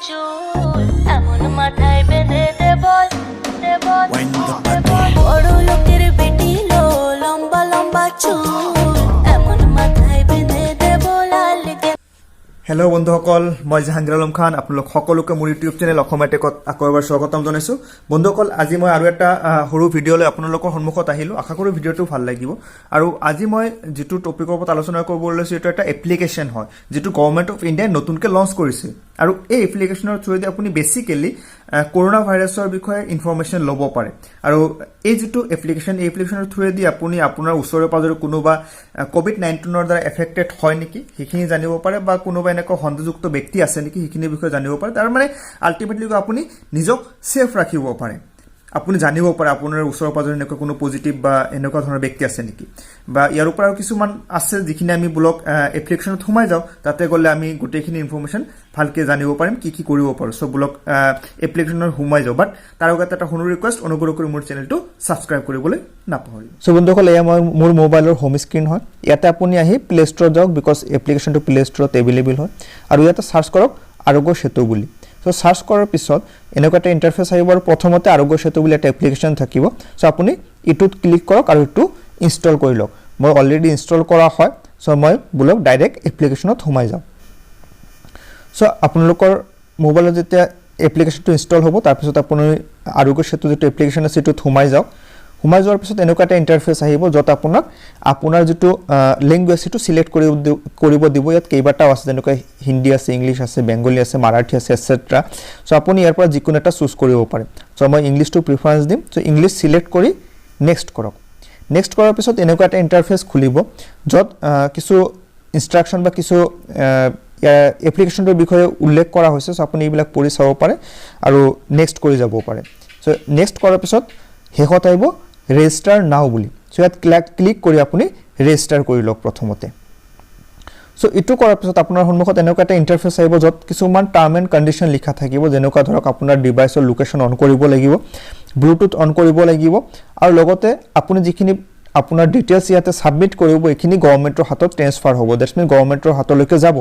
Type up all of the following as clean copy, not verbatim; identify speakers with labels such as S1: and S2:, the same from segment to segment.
S1: চুল এমন মাথায় বেঁধে দেব দেব
S2: Wind the
S1: দেব।
S2: Party.
S1: বড় লোকের বেটি লো, লম্বা লম্বা চুল, এমন মাথায় বেঁধে দেব লাল।
S3: হেল্ল' বন্ধুসকল, মই জাহাংগীৰ আলম খান, আপোনালোক সকলোকে মোৰ ইউটিউব চেনেল অসমীয়া টেকত আকৌ এবাৰ স্বাগতম জনাইছোঁ। বন্ধুসকল, আজি মই আৰু এটা সৰু ভিডিঅ' লৈ আপোনালোকৰ সন্মুখত আহিলোঁ। আশা কৰোঁ ভিডিঅ'টো ভাল লাগিব। আৰু আজি মই যিটো টপিকৰ ওপৰত আলোচনা কৰিব লৈছোঁ, এইটো এটা এপ্লিকেশ্যন হয়, যিটো গভৰ্ণমেণ্ট অফ ইণ্ডিয়াই নতুনকৈ লঞ্চ কৰিছে। আৰু এই এপ্লিকেশ্যনৰ থ্ৰুৱেদি আপুনি বেচিকেলি কৰোণা ভাইৰাছৰ বিষয়ে ইনফৰ্মেশ্যন ল'ব পাৰে। আৰু এই যিটো এপ্লিকেশ্যন, এই এপ্লিকেশ্যনৰ থ্ৰুৱেদি আপুনি আপোনাৰ ওচৰে পাজৰে কোনোবা ক'ভিড-19ৰ দ্বাৰা এফেক্টেড হয় নেকি, সেইখিনি জানিব পাৰে বা কোনোবা এনেকুৱা সন্দেহযুক্ত ব্যক্তি আছে নেকি, সেইখিনিৰ বিষয়ে জানিব পাৰে। তাৰ মানে আল্টিমেটলি আপুনি নিজক ছেফ ৰাখিব পাৰে। আপুনি জানিব পাৰে আপোনাৰ ওচৰে পাজৰে এনেকুৱা কোনো পজিটিভ বা এনেকুৱা ধৰণৰ ব্যক্তি আছে নেকি। বা ইয়াৰ পৰা আৰু কিছুমান আছে, যিখিনি আমি বোলক এপ্লিকেশ্যনত সোমাই যাওঁ। তাতে গ'লে আমি গোটেইখিনি ইনফৰ্মেশ্যন ভালকৈ জানিব পাৰিম, কি কি কৰিব পাৰোঁ। চ' বোলক এপ্লিকেশ্যনত সোমাই যাওঁ। বাট তাৰ আগতে এটা সৰু ৰিকুৱেষ্ট, অনুগ্ৰহ কৰি মোৰ চেনেলটো ছাবস্ক্ৰাইব কৰিবলৈ নাপাহৰিব। চ' বন্ধুসকল, এয়া মই মোৰ মোবাইলৰ হোম স্ক্ৰীণ হয়। ইয়াতে আপুনি আহি প্লে ষ্ট'ৰত যাওক, because এপ্লিকেশ্যনটো প্লে ষ্ট'ৰত এভেইলেবল হয়। আৰু ইয়াতে চাৰ্চ কৰক আৰোগ্য সেতু বুলি। চ' চাৰ্চ কৰাৰ পিছত এনেকুৱা এটা ইণ্টাৰফেচ আহিব আৰু প্ৰথমতে আৰোগ্য সেতু বুলি এটা এপ্লিকেশ্যন থাকিব। চ' আপুনি ইটোত ক্লিক কৰক আৰু ইটো ইনষ্টল কৰি লওক। মই অলৰেডি ইনষ্টল কৰা হয়। চ' মই বোলক ডাইৰেক্ট এপ্লিকেশ্যনত সোমাই যাওঁ। চ' আপোনালোকৰ মোবাইলত যেতিয়া এপ্লিকেশ্যনটো ইনষ্টল হ'ব, তাৰপিছত আপুনি আৰোগ্য সেতু যিটো এপ্লিকেশ্যন আছে, সেইটোত সোমাই যাওক। সোমাই যোৱাৰ পিছত এনেকুৱা এটা ইণ্টাৰফেচ আহিব, য'ত আপোনাক আপোনাৰ যিটো লেংগুৱেজ, সেইটো চিলেক্ট কৰিব দিব। ইয়াত কেইবাটাও আছে, যেনেকুৱা হিন্দী আছে, ইংলিছ আছে, বেংগলী আছে, মাৰাঠী আছে, এটচেট্ৰা। চ' আপুনি ইয়াৰ পৰা যিকোনো এটা চুজ কৰিব পাৰে। চ' মই ইংলিছটো প্ৰিফাৰেঞ্চ দিম। চ' ইংলিছ চিলেক্ট কৰি নেক্সট কৰক। নেক্সট কৰাৰ পিছত এনেকুৱা এটা ইণ্টাৰফেচ খুলিব, য'ত কিছু ইনষ্ট্ৰাকশ্যন বা কিছু ইয়াৰ এপ্লিকেশ্যনটোৰ বিষয়ে উল্লেখ কৰা হৈছে। চ' আপুনি এইবিলাক পঢ়ি চাব পাৰে আৰু নেক্সট কৰি যাব পাৰে। চ' নেক্সট কৰাৰ পিছত শেষত আহিব ৰেজিষ্টাৰ নাও বুলি। চ' ইয়াত ক্লিক কৰি আপুনি ৰেজিষ্টাৰ কৰি লওক প্ৰথমতে। চ' এইটো কৰাৰ পিছত আপোনাৰ সন্মুখত এনেকুৱা এটা ইণ্টাৰফেচ আহিব, য'ত কিছুমান টাৰ্ম এণ্ড কণ্ডিশ্যন লিখা থাকিব। যেনেকুৱা ধৰক, আপোনাৰ ডিভাইচৰ লোকেশ্যন অন কৰিব লাগিব, ব্লুটুথ অন কৰিব লাগিব আৰু লগতে আপুনি যিখিনি আপোনাৰ ডিটেইলছ ইয়াতে ছাবমিট কৰিব, এইখিনি গভৰ্ণমেণ্টৰ হাতত ট্ৰেন্সফাৰ হ'ব। That's মিন গভৰ্ণমেণ্টৰ হাতলৈকে যাব।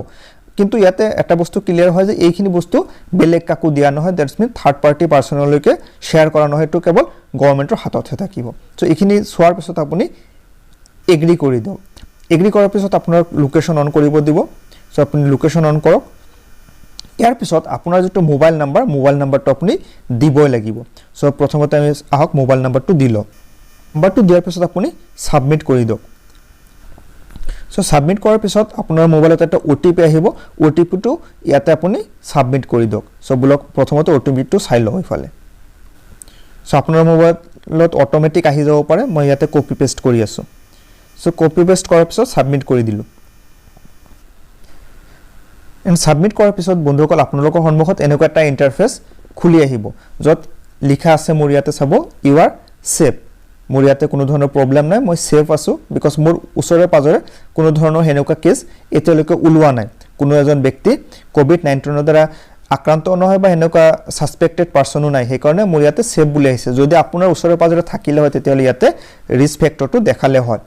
S3: কিন্তু ইয়াতে এটা বস্তু ক্লিয়াৰ হয় যে এইখিনি বস্তু বেলেগ কাকো দিয়া নহয়। That's mean third party পাৰ্চনলৈকে শ্বেয়াৰ কৰা নহয়, এইটো কেৱল গভৰ্ণমেণ্টৰ হাততহে থাকিব। চ' এইখিনি চোৱাৰ পিছত আপুনি এগ্ৰি কৰি দিয়ক। এগ্ৰি কৰাৰ পিছত আপোনাৰ লোকেশ্যন অন কৰিব দিব। চ' আপুনি লোকেশ্যন অন কৰক। ইয়াৰ পিছত আপোনাৰ যিটো মোবাইল নাম্বাৰ, মোবাইল নাম্বাৰটো আপুনি দিবই লাগিব। চ' প্ৰথমতে আমি আহক মোবাইল নাম্বাৰটো দি লওঁ। নাম্বাৰটো দিয়াৰ পিছত আপুনি ছাবমিট কৰি দিয়ক। চ' ছাবমিট কৰাৰ পিছত আপোনাৰ মোবাইলত এটা অ' টি পি আহিব। অ' টি পিটো ইয়াতে আপুনি ছাবমিট কৰি দিয়ক। চ' বোলক প্ৰথমতে অ' টি পিটো চাই লওঁ ইফালে। চ' আপোনাৰ মোবাইলত অট'মেটিক আহি যাব পাৰে। মই ইয়াতে কপি পেষ্ট কৰি আছোঁ। চ' কপি পেষ্ট কৰাৰ পিছত ছাবমিট কৰি দিলোঁ। এণ্ড ছাবমিট কৰাৰ পিছত বন্ধুসকল, আপোনালোকৰ সন্মুখত এনেকুৱা এটা ইণ্টাৰফেচ খুলি আহিব, য'ত লিখা আছে, মোৰ ইয়াতে চাব, "You are safe." মোৰ ইয়াতে কোনো ধৰণৰ প্ৰব্লেম নাই, মই ছেফ আছোঁ, because মোৰ ওচৰে পাঁজৰে কোনো ধৰণৰ সেনেকুৱা কেছ এতিয়ালৈকে ওলোৱা নাই। কোনো এজন ব্যক্তি ক'ভিড-19ৰ দ্বাৰা আক্ৰান্ত নহয় বা সেনেকুৱা ছাছপেক্টেড পাৰ্চনো নাই। সেইকাৰণে মোৰ ইয়াতে ছেফ বুলি আহিছে। যদি আপোনাৰ ওচৰে পাঁজৰে থাকিলে হয়, তেতিয়াহ'লে ইয়াতে ৰিস্ক ফেক্টৰটো দেখালে হয়।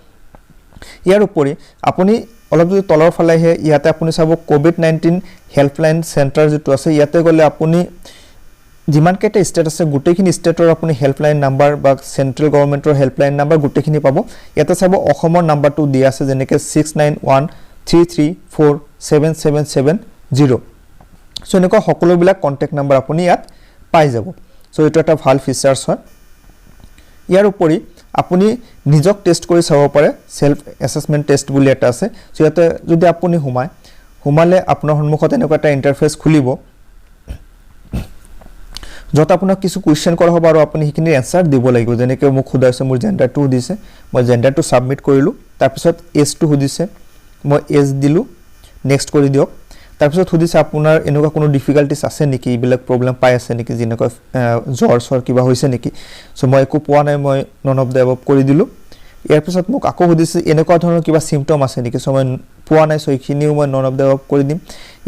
S3: ইয়াৰ উপৰি আপুনি অলপ যদি তলৰ ফালে আহে, ইয়াতে আপুনি চাব ক'ভিড-19 হেল্পলাইন চেণ্টাৰ যিটো আছে। ইয়াতে গ'লে আপুনি যিমানকেইটা ষ্টেট আছে, গোটেইখিনি ষ্টেটৰ আপুনি হেল্পলাইন নাম্বাৰ বা চেণ্ট্ৰেল গভৰ্ণমেণ্টৰ হেল্পলাইন নাম্বাৰ গোটেইখিনি পাব। ইয়াতে চাব, অসমৰ নাম্বাৰটো দিয়া আছে, যেনেকৈ 6913347770। চ' এনেকুৱা সকলোবিলাক কণ্টেক্ট নাম্বাৰ আপুনি ইয়াত পাই যাব। চ' এইটো এটা ভাল ফিচাৰ্ছ হয়। ইয়াৰ উপৰি আপুনি নিজক টেষ্ট কৰি চাব পাৰে। চেল্ফ এছেচমেণ্ট টেষ্ট বুলি এটা আছে। চ' ইয়াতে যদি আপুনি সোমায়, সোমালে আপোনাৰ সন্মুখত এনেকুৱা এটা ইণ্টাৰফেচ খুলিব, য'ত আপোনাক কিছু কুৱেশ্যন কৰা হ'ব আৰু আপুনি সেইখিনিৰ এনচাৰ দিব লাগিব। যেনেকৈ মোক সোধাইছে, মোৰ জেণ্ডাৰটো সুধিছে, মই জেণ্ডাৰটো ছাবমিট কৰিলোঁ। তাৰপিছত এজটো সুধিছে, মই এজ দিলোঁ, নেক্সট কৰি দিয়ক। তাৰপিছত সুধিছে, আপোনাৰ এনেকুৱা কোনো ডিফিকাল্টিছ আছে নেকি, এইবিলাক প্ৰব্লেম পাই আছে নেকি, যেনেকুৱা জ্বৰ চৰ কিবা হৈছে নেকি? চ' মই একো পোৱা নাই, মই নন অফ the above কৰি দিলোঁ। ইয়াৰ পিছত মোক আকৌ সুধিছে, এনেকুৱা ধৰণৰ কিবা চিমটম আছে নেকি? চ' মই পোৱা নাই, চ' এইখিনিও মই নন অফ the above কৰি দিম।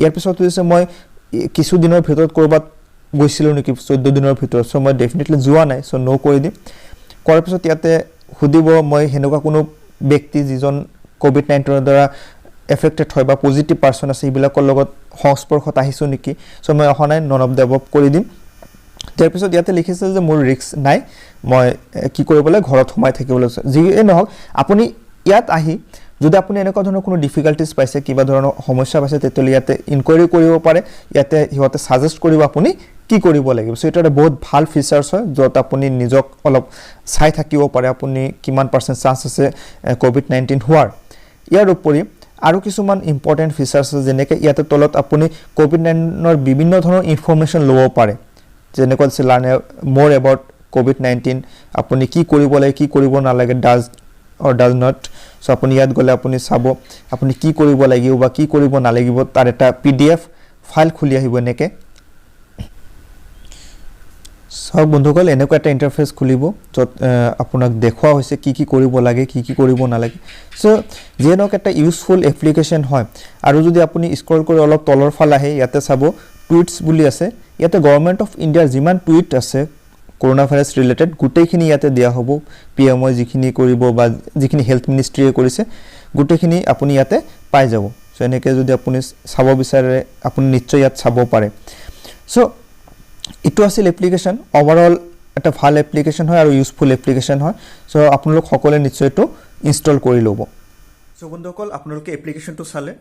S3: ইয়াৰ পিছত সুধিছে, মই কিছুদিনৰ ভিতৰত ক'ৰবাত গৈছিলোঁ নেকি, 14 দিনৰ ভিতৰত? চ' মই ডেফিনেটলি যোৱা নাই, চ' ন' কৰি দিম। কৰাৰ পিছত ইয়াতে সুধিব, মই সেনেকুৱা কোনো ব্যক্তি যিজন ক'ভিড-19ৰ দ্বাৰা এফেক্টেড হয় বা পজিটিভ পাৰ্চন আছে, সেইবিলাকৰ লগত সংস্পৰ্শত আহিছোঁ নেকি? চ' মই অহা নাই, নন অফ the above কৰি দিম। তাৰপিছত ইয়াতে লিখিছে যে মোৰ ৰিস্ক নাই, মই কি কৰিব লাগে, ঘৰত সোমাই থাকিবলৈ। যিয়ে নহওক, আপুনি ইয়াত আহি যদি আপুনি এনেকুৱা ধৰণৰ কোনো ডিফিকাল্টিজ পাইছে, কিবা ধৰণৰ সমস্যা পাইছে, তেতিয়াহ'লে ইয়াতে ইনকুৱাৰী কৰিব পাৰে। ইয়াতে সিহঁতে ছাজেষ্ট কৰিব আপুনি কি কৰিব লাগিব। চ' এইটো এটা বহুত ভাল ফিচাৰ্ছ হয়, য'ত আপুনি নিজক অলপ চাই থাকিব পাৰে, আপুনি কিমান পাৰ্চেণ্ট চান্স আছে ক'ভিড-19 হোৱাৰ। ইয়াৰ উপৰি আৰু কিছুমান ইম্পৰ্টেণ্ট ফিচাৰ্ছ আছে, যেনেকৈ ইয়াতে তলত আপুনি ক'ভিড-19ৰ বিভিন্ন ধৰণৰ ইনফৰ্মেশ্যন ল'ব পাৰে। যেনেকুৱা আছে "Learn more about COVID-19", আপুনি কি কৰিব লাগে, কি কৰিব নালাগে, ডাজ অৰ ডাজ not. চ' আপুনি ইয়াত গ'লে আপুনি চাব আপুনি কি কৰিব লাগিব বা কি কৰিব নালাগিব, তাৰ এটা পিডিএফ ফাইল খুলি আহিব এনেকৈ। চাওক বন্ধুসকল, এনেকুৱা এটা ইণ্টাৰফেচ খুলিব, য'ত আপোনাক দেখুওৱা হৈছে কি কি কৰিব লাগে, কি কি কৰিব নালাগে। চ' যিয়ে নহওক, এটা ইউজফুল এপ্লিকেশ্যন হয়। আৰু যদি আপুনি স্ক্ৰল কৰি অলপ তলৰ ফালে আহে, ইয়াতে চাব টুইটছ বুলি আছে। ইয়াতে গভৰ্ণমেণ্ট অফ ইণ্ডিয়াৰ যিমান টুইট আছে কৰোণা ভাইৰাছ ৰিলেটেড, গোটেইখিনি ইয়াতে দিয়া হ'ব। পিএমঅ' যিখিনি কৰিব বা যিখিনি হেল্থ মিনিষ্ট্ৰীয়ে কৰিছে, গোটেইখিনি আপুনি ইয়াতে পাই যাব। চ' এনেকৈ যদি আপুনি চাব বিচাৰে, আপুনি নিশ্চয় ইয়াত চাব পাৰে। চ' এইটো আছিল এপ্লিকেশ্যন। অভাৰঅল এটা ভাল এপ্লিকেশ্যন হয় আৰু ইউজফুল এপ্লিকেশ্যন হয়। চ' আপোনালোক সকলোৱে নিশ্চয় এইটো ইনষ্টল কৰি ল'ব। চ' বন্ধুসকল, আপোনালোকে এপ্লিকেশ্যনটো চালে।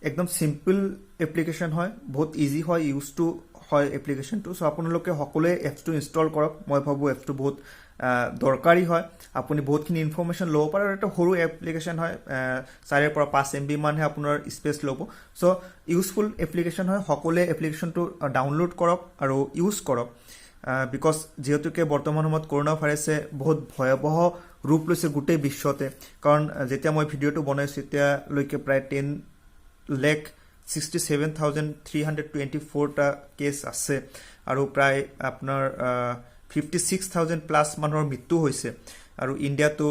S3: একদম চিম্পল এপ্লিকেশ্যন হয়, বহুত ইজি হয় ইউজটো হয় এপ্লিকেশ্যনটো। চ' আপোনালোকে সকলোৱে এপছটো ইনষ্টল কৰক। মই ভাবোঁ এপছটো বহুত দৰকাৰী হয়। আপুনি বহুতখিনি ইনফৰ্মেশ্যন ল'ব পাৰে আৰু এটা সৰু এপ্লিকেশ্যন হয়, 4ৰ পৰা 5 এমবি মানহে আপোনাৰ স্পেচ ল'ব। চ' ইউজফুল এপ্লিকেশ্যন হয়। সকলোৱে এপ্লিকেশ্যনটো ডাউনলোড কৰক আৰু ইউজ কৰক, because যিহেতুকে বৰ্তমান সময়ত কৰোণা ভাইৰাছে বহুত ভয়াৱহ ৰূপ লৈছে গোটেই বিশ্বতে। কাৰণ যেতিয়া মই ভিডিঅ'টো বনাইছোঁ, তেতিয়ালৈকে প্ৰায় 10,67,324টা কেছ আছে আৰু প্ৰায় আপোনাৰ 56,000 প্লাছ মানুহৰ মৃত্যু হৈছে। আৰু ইণ্ডিয়াতো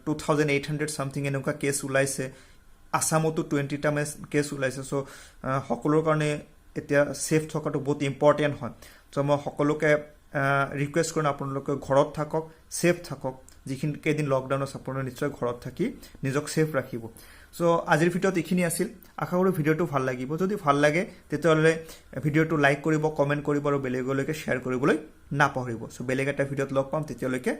S3: 2800 ছামথিং এনেকুৱা কেছ ওলাইছে। আছামতো 20টা কেছ ওলাইছে। চ' সকলোৰ কাৰণে এতিয়া ছেফ থকাটো বহুত ইম্পৰ্টেণ্ট হয়। চ' মই সকলোকে ৰিকুৱেষ্ট কৰিম, আপোনালোকে ঘৰত থাকক, ছেফ থাকক। যিখিনি কেইদিন লকডাউন আছে, আপোনালোকে নিশ্চয় ঘৰত থাকি নিজক ছেফ ৰাখিব। চ' আজিৰ ভিডিঅ'ত এইখিনি আছিল। আশা কৰোঁ ভিডিঅ'টো ভাল লাগিব। যদি ভাল লাগে, তেতিয়াহ'লে ভিডিঅ'টো লাইক কৰিব, কমেণ্ট কৰিব আৰু বেলেগলৈকে শ্বেয়াৰ কৰিবলৈ নাপাহৰিব। চ' বেলেগ এটা ভিডিঅ'ত লগ পাম। তেতিয়ালৈকে।